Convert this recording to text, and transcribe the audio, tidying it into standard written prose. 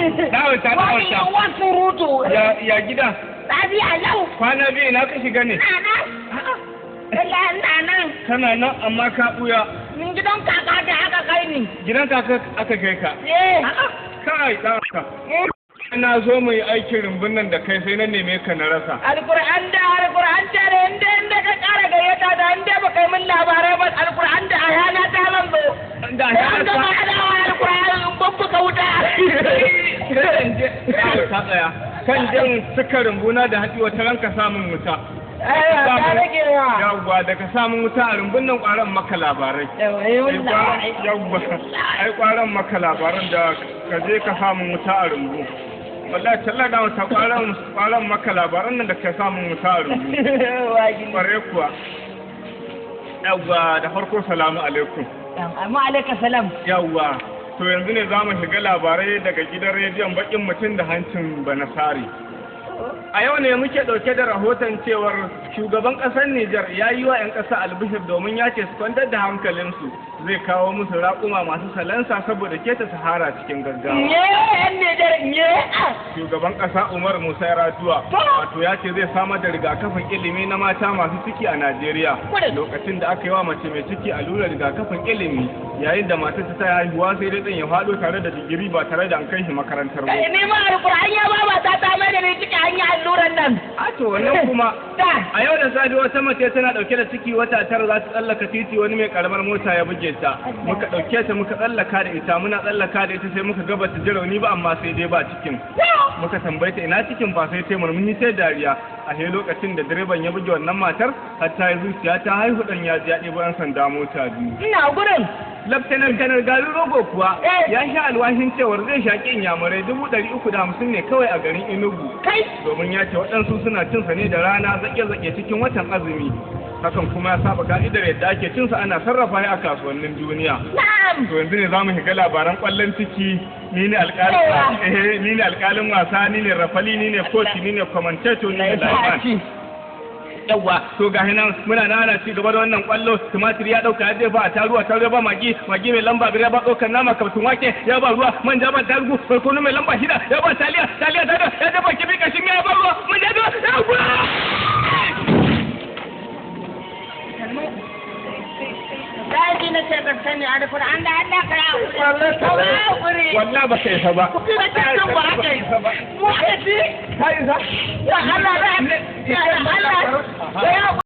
Dawata dawata. Yawan surutu. Ya gida. Lafiya lau. Kwana biyu na ka shiga ne. Ina nan. Ina nan. Kana nan amma ka buya. Min gidan kaka da aka kai ni. Gidan kaka aka kai ka. Eh. Kai dawata. Ina zo mu yi aikin rumbun nan da kai sai na neme ka na rasa. Alkur'an da alkur'an da ne inda inda ka ƙara gayyata da inda ba kai min labarai ba alkur'an da ayana ta zan zo. Da An gama hadawa alkur'an in babbuka wuta. Ta tsaya. Kan jin suka rumbuna da haɗi wata ranka samun wuta. Ka rage wa. Yawwa da ka samun wuta a rumbun nan ƙwaron maka labarai. Yawwa ai ƙwaron maka labaran da ka je ka samun wuta a rumbu. Wallahi talla da wata ƙwaron ƙwaron maka labaran nan da ka samun wuta a rumbu. Ƙware kuwa. Yawwa da farko salamu alaikum. Amma alaika salam. Yawwa to yanzu ne za mu shiga labarai daga gidan rediyon bakin mutum da hancin Banasari. A yau ne muke ɗauke da rahoton cewar shugaban ƙasar Nijar ya yi wa 'yan ƙasa albishir domin ya ce su kwantar da hankalinsu zai kawo musu raƙuma masu salansa saboda keta sahara cikin gaggawa. Nye yan Nijar nye. Shugaban ƙasa Umar Musa Yar'adua wato ya ce zai samar da rigakafin ilimi na mata masu ciki a Najeriya. Lokacin da aka yi wa mace mai ciki allurar rigakafin ilimi yayin da matar ta haihuwa sai dai ɗan ya faɗo tare da digiri ba tare da an kai shi makarantar ba. Ni ma alkur'an ya ba ta ta mai da ni ciki an yi alluran nan. A to wannan kuma a yau da safe wata mace tana dauke da ciki wata tara za ta tsallaka titi wani mai karamar mota ya buge ta. Muka dauke ta muka tsallaka da ita muna tsallaka da ita sai muka ga bata ji rauni ba amma sai dai ba cikin. Muka tambaye ta ina cikin fa sai ta murmushi sai dariya. A he lokacin da direban ya buge wannan matar har ta yi zuciya ta haihu dan ya ji ya ɗebo 'yan sanda mota biyu. Ina gurin. Laftanar Kanar Garin Rogo kuwa ya sha alwashin cewar zai shaƙi inyamurai 350 ne kawai a garin Enugu. Kai! Domin ya ce waɗansu suna cin sa ne da rana zaƙe-zaƙe cikin watan azumi. Hakan kuma ya saba ka'idar yadda ake cin sa ana sarrafa shi a kasuwannin duniya. Na'am! To yanzu ne za mu shiga labaran ƙwallon ciki. Ni ne alƙalin ni ne alƙalin wasa, ni ne rafali, ni ne coach, ni ne commentator, ni ne lineman. Yawwa to ga nan muna nan ana ci gaba da wannan kwallo. Tumatir ya dauka ya jefa a taruwa, taruwa ba magi, magi mai lamba biyar ya ba tsokar nama, kaftun wake ya ba ruwa, manja ba tarugu, barkono mai lamba shida ya ba taliya, taliya ta ya jefa kifi kashin ya ba ruwa, manja da ya gura. Daji na ce ka sani alkur'an da Allah ka yi Wallahi ba ka isa ba. Ba ka isa ba. Mu aka ci. Ka isa? Ya Allah ya Allah. Ya